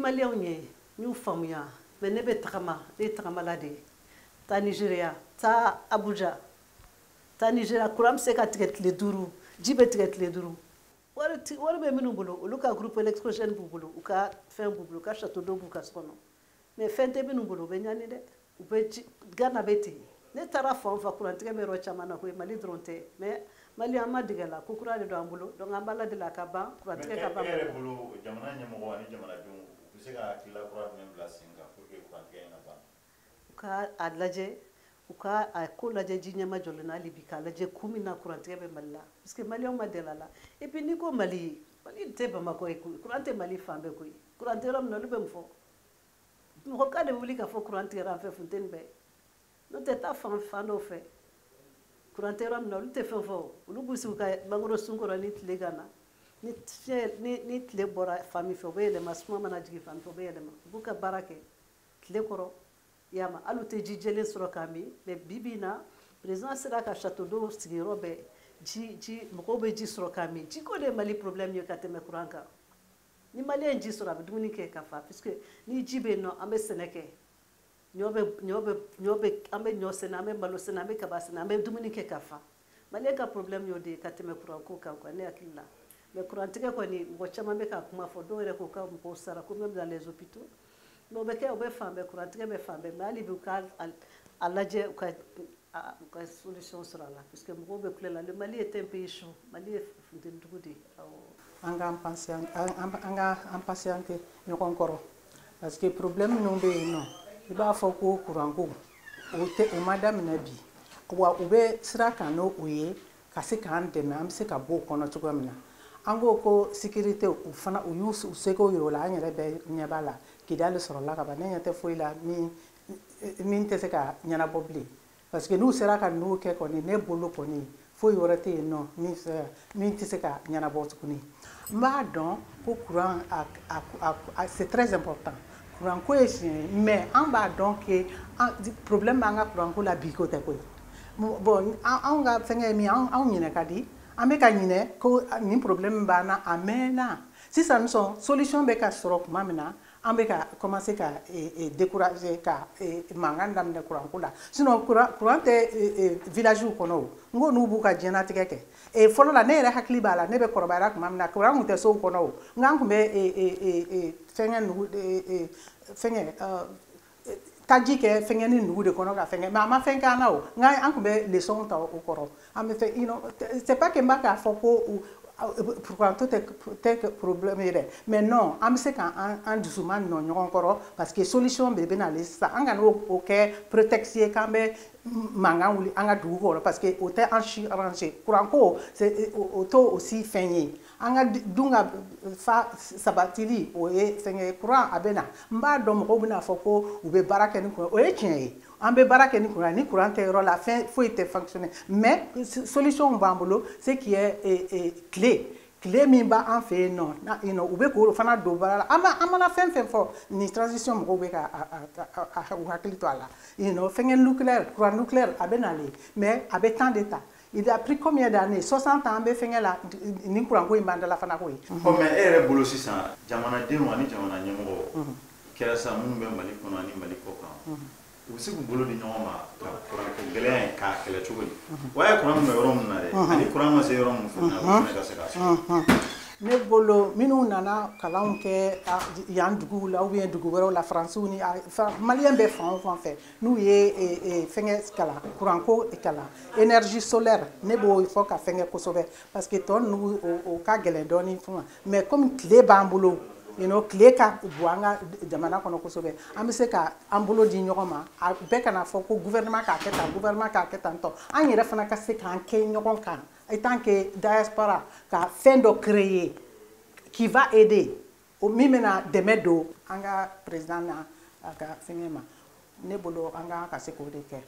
Maliyɛnw ye, n y'u faamuya, mais ne bɛ tagama, ne ye tagamala de ye. Taa Nigéria, taa Abuja, taa Nigéria, courant bɛ se ka tigɛ tile 5, ji bɛ tigɛ tile 5. Wari bɛ minnu bolo, olu ka groupe électrogène b'u bolo, u ka fɛn b'u bolo, u ka château d'eau b'u ka so kɔnɔ. Mais fɛn tɛ minnu bolo, u bɛ ɲani dɛ. U bɛ ji, Ghana bɛ ten. Ne taara fan o fan, kurantigɛ bɛ yɔrɔ caman na koyi, Mali dɔrɔn tɛ. Mais Mali, an ma dege a la, ko kura de don an bolo. Donc an b'Ala deli a ka ban, kurantigɛ ka ban. E yɛrɛ bolo, jamana ɲɛmɔgɔ ani jamanadenw, u bɛ se ka hakilila kura jumɛn bila sen kan pour que kurantigɛ in ka ban? U ka a lajɛ, u ka a ko lajɛ ji ɲɛma jɔlen na hali bi, k'a lajɛ kun min na kurantigɛ bɛ Mali la, parce que Maliyɛnw ma deli a la. Et puis n'i ko Mali, Mali tɛ Bamakɔ ye koyi, kuran tɛ Mali fan bɛɛ koyi. Kuran tɛ yɔrɔ min na, olu bɛ mun fɔ? Mɔgɔ ka de wuli k'a fɔ kuran tigɛra an fɛ, funteni bɛɛ. N'o tɛ, taa fan fan dɔw fɛ, kuran tɛ yɔrɔ min na, olu tɛ fɛn fɔ. Olu b'u sigi u ka mangoro sun kɔrɔ ni tile ka na. Ni fiɲɛ ni tile bɔra fan min fɛ, u bɛ yɛlɛma. Suma mana jigin fan min fɛ, u bɛ yɛlɛma. U b'u ka baara kɛ tile kɔrɔ. I y'a mɛn, hali u tɛ ji jɛlen sɔrɔ k'a min. Mais bi bi in na, président sera ka château d'eau sigi yɔrɔ bɛɛ. Ji, mɔgɔw bɛ ji sɔrɔ k'a min. Jiko de ye Mali problème ye ka tɛmɛ courant kan. Ni Maliyɛn ji sɔrɔ, a bɛ dumuni kɛ ka fa, puisque ni ji bɛ yen nɔ, an bɛ sɛnɛ kɛ. Ɲɔ bɛ, an bɛ ɲɔ sɛnɛ, an bɛ malo sɛnɛ, an bɛ kaba sɛnɛ, an bɛ dumuni kɛ ka fa. Maliyɛn ka problème y'o de ye ka tɛmɛ courant ko kan quoi, ne hakili la. Mais courant tigɛ kɔni, mɔgɔ caman bɛ ka kuma fɔ, dɔw yɛrɛ ko ka mɔgɔw sara ko même dans les hôpitaux. Mais o bɛ kɛ, o bɛ fan bɛɛ, courant tigɛ bɛ fan bɛɛ. Mais hali bi, u ka a lajɛ, u ka solution sɔrɔ a la, puisque mɔgɔw bɛ kule la. Le Mali est un pays chaud, Mali ye funteni dugu de ye, awɔ. An ka an patienter ɲɔgɔn kɔrɔ, parce que problème minnu bɛ yen nɔ, i b'a fɔ ko kuranko, o tɛ, o ma daminɛ bi wa. U bɛ sira kan n'o o ye ka se k'an dɛmɛ, an bɛ se ka bɔ o kɔnɔ cogoya min na. An ko ko sécurité, u fana u y'u seko yir'o la. An yɛrɛ bɛ ɲɛ b'a la, Kidali sɔrɔla ka ban. Ne ɲɛ tɛ foyi la min tɛ se ka ɲɛnabɔ bilen, parce que n'u sera ka ninnu kɛ kɔni, ne bolo kɔni, foyi wɛrɛ tɛ yen nɔ min tɛ se ka ɲɛnabɔ tuguni. N b'a dɔn ko courant a, c'est très important, courant ko ye tiɲɛ ye, mais an b'a dɔn que problème b'an ka courant ko la bi, ko tɛ koyi. Bon, anw ka fɛngɛ ye min ye, anw ɲinɛ ka di, an bɛ ka ɲinɛ ko nin problème b'an na a mɛnna. Sisan sɔn solution bɛ ka sɔrɔ tuma min na, an bɛ ka commencer ka décourager, ka mankan daminɛ courant ko la. Sinon courant tɛ village kɔnɔ o, n ko n'u b'u ka diɲɛlatigɛ kɛ. Fɔlɔ la, ne yɛrɛ hakili b'a la, ne bɛ kɔrɔbayara tuma min na, courant tun tɛ sow kɔnɔ o, nka an tun bɛ fɛngɛ nugu, fɛngɛ taji kɛ fɛngɛ ni nugu de kɔnɔ ka fɛngɛ. Mais a ma fɛn k'an na o, nka an tun bɛ leçon ta o kɔrɔ. An bɛ fɛ, c'est pas que n b'a k'a fɔ ko courant tɛ problème ye dɛ, mais non, an bɛ se k'an an dusuma nɔ ɲɔgɔn kɔrɔ, parce que solution de bɛ nalen sisan. An kana o kɛ prétexte ye k'an bɛ mankan wuli an ka dugu kɔnɔ, parce que o tɛ an si arranger. Courant ko, o t'o aussi fɛn ye. An ka dun ka fa sabatili, o ye fɛnkɛ ye. Courant a bɛ na, n b'a dɔn mɔgɔw bɛna fɔ ko u bɛ baara kɛ ni courant, o ye tiɲɛ ye. An bɛ baara kɛ ni courant, ni courant tɛ yɔrɔ la, fɛn foyi tɛ fonctionner. Mais solution b'an bolo, ce qui est tile min b'an fɛ yen nɔ, u bɛ k'o fana don baara la. An mana fɛn fɛn fɔ, nin transition mɔgɔw bɛ ka u hakili to a la. Fɛnkɛ nucléaire, courant nucléaire a bɛ nalen, mais a bɛ temps de ta. Il a pris combien d'années? 60 ans an bɛ fɛnkɛ la, nin courant ko in b'an da la fana koyi. Ɔ, mais e yɛrɛ bolo sisan, jamanadenw ani jamana ɲɛmɔgɔ kɛra sisan, minnu bɛ Mali kɔnɔ ani Mali kɔ kan, u bɛ se k'u bolo di ɲɔgɔn ma ka courant ko gɛlɛya in k'a kɛlɛ cogo di? Wa ye courant min bɛ yɔrɔ min na dɛ, ani courant ma se yɔrɔ min fana na, o fana ka se k'a sɔrɔ. Ne bolo, minnu nana kalanw kɛ yan duguw la ou bien dugu wɛrɛw la, Faransiw ni Maliyɛn bɛ fan o fan fɛ, n'u ye fɛngɛ kalan, courant ko kalan, énergie solaire, ne b'o fɔ ka fɛngɛ kosɛbɛ, parce que tɔ ninnu o ka gɛlɛn dɔɔni fún. Mais comme tile b'an bolo, tile ka bon an ka jamana kɔnɔ kosɛbɛ, an bɛ se ka an bolo di ɲɔgɔn ma. A bɛɛ kana fɔ ko gouvernement k'a kɛ tan, gouvernement k'a kɛ tan tɔ. An yɛrɛ fana ka se k'an kɛ ɲɔgɔn kan en tant que diaspora, ka fɛn dɔ créer qui va aider, o min bɛna dɛmɛ don an ka président na a ka fɛngɛ ma. Ne bolo, an ka se k'o de kɛ.